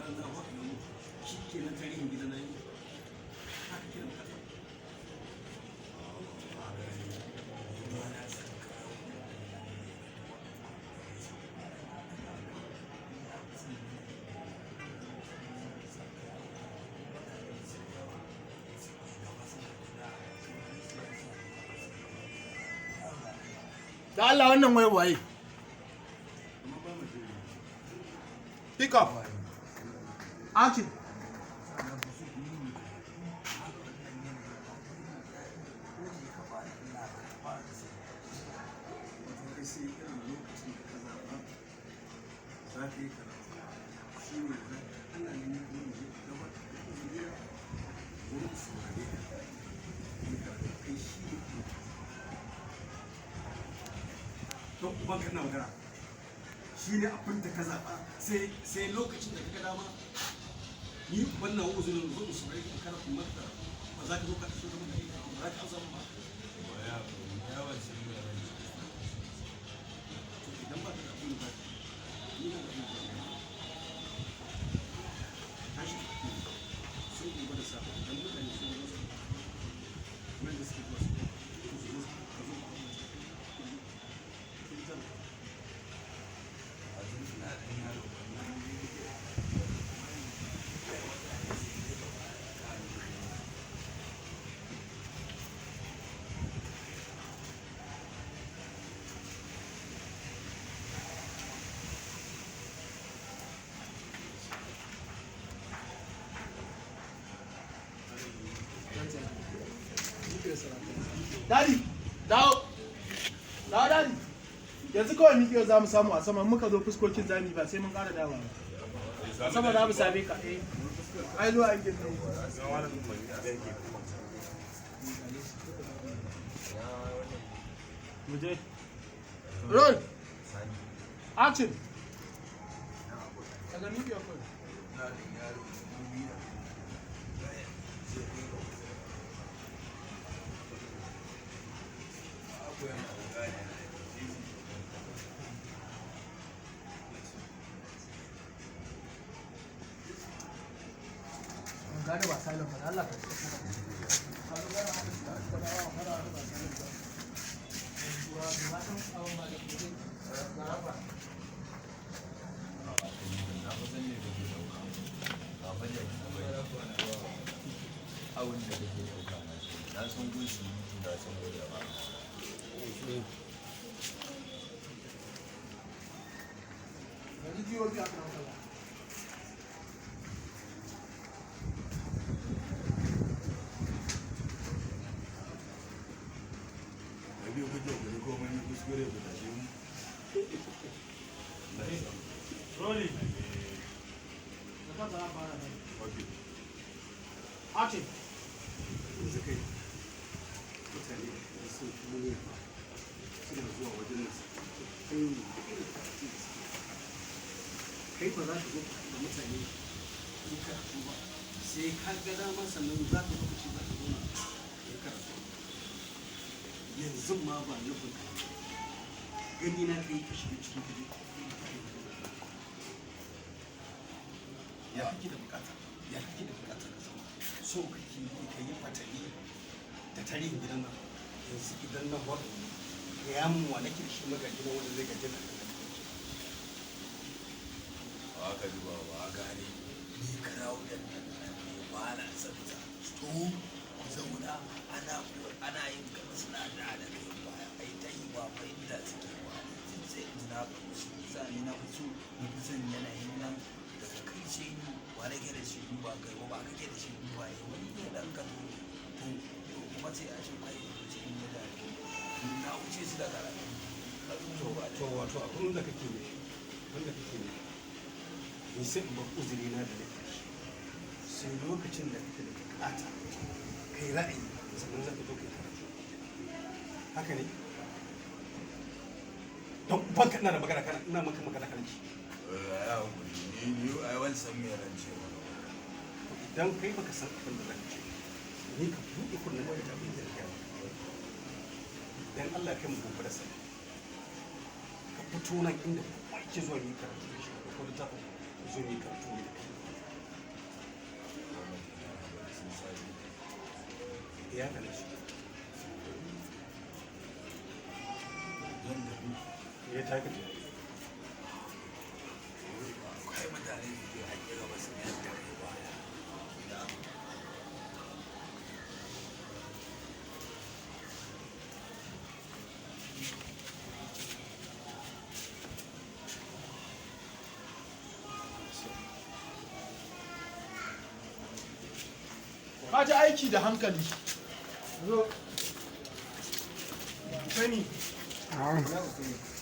zarar na faɗi na mutu shi ke nan tarihin gidan na yi haka ke da bukata. Da Allah, wannan wai waye? Pick up. Action. Kai sai irin lokacin da ka zaɓa za ka yi karatu shi ne za ka ana neman kuma mu je gabatar da uzuri wurin saurare ka yi karatu kai shi ne. Don uban kana magana shi ne abin da ka zaɓa, sai lokacin da ka ga dama. Ni wannan uzurin zo in saurare ka karatu maka ba za ka zo ka so zama ka yi karatu ba za ka amsa ba. To idan ba ka da abin da za ka yi, ni na da abin da zan yi. Tashi ka tafi sai gobe da safe idan mutane sun zo su wanda suke zuwa su to su zo su ka zo ku amince. Kin zan Daddy, dawo. Dawo, Daddy. Yanzu kawai miƙewa za mu samu a sama, muka zo fuskokin zami ba sai mun ƙara dawa ba. A sama za mu same ka. Eh. Ai zuwa an gina. Mu je. Roll. Action. Daga miƙewa kawai. Gane ba silent ba, Allah ka. Abin da kake ɗauka na sani, na san gun surutu, na san gun ba. Yanzu GOP aka maka. Rabi kuke gari ko mun yi kuskure ku tashe mu. Rolling. Da kanka za ka fara da. Okay. Action. Yanzu kai mutane da sun fi miliyan suna zuwa wajen nan su kai ne da irin karatun da suke, kai ba za ka zo da mutane yi karatu ba sai ka ga dama, sannan za ka zo ka ce za ka zo na yi karatu. Yanzu ma ba nufin ka gani na kai ka shiga cikin kaje. Ya kake da bukata? Ya kake da bukata ka zama so kake yi ka yi fatali da tarihin gidan nan? Yanzu idan na faɗi ya mun wa nake da shi magaji na wanda zai gaji na? Ba ka ji ba ba gane ni crowded nan ne ba na son ta. To ku zauna ana ana yin gaba suna da da kai baya ai ta yi ba fahimta suke ba, sai in ji na ga musu sa ni na fi so na fi son yanayin nan daga kai sai ni wa nake da shi in ba kai ba, ba kake da shi in ba yi wani ne dan ka zo. To kuma sai a ce kai cikin mutane na wuce su da karatu ka zo ba. To wato abin da kake nufi, abin da kake nufi, ni sai in bar uzuri na da nake da shi sai lokacin da kake da bukata kai ra'ayi, sannan za ka zo kai karatu. Haka ne? Don ubanka ina da magana kana ina maka magana kana ci. Ya hakuri, ni ai ban san me ran ce ba. To idan kai baka san abin da zaka ce, ni ka buɗe kunnen ka ji abin da zan gaya maka. Dan Allah ya kai mu gobe da safe, ka fito nan inda kowa yake zuwa yi karatu da shi, ko littafin zo yi karatu ne da kai. Ya kana shi. Zan tafi. Ya taka ta. Kai mutane su je an yi gaba su yadda kai baya. Ka ji aiki da hankali. Zo. Sani. Na Usaini.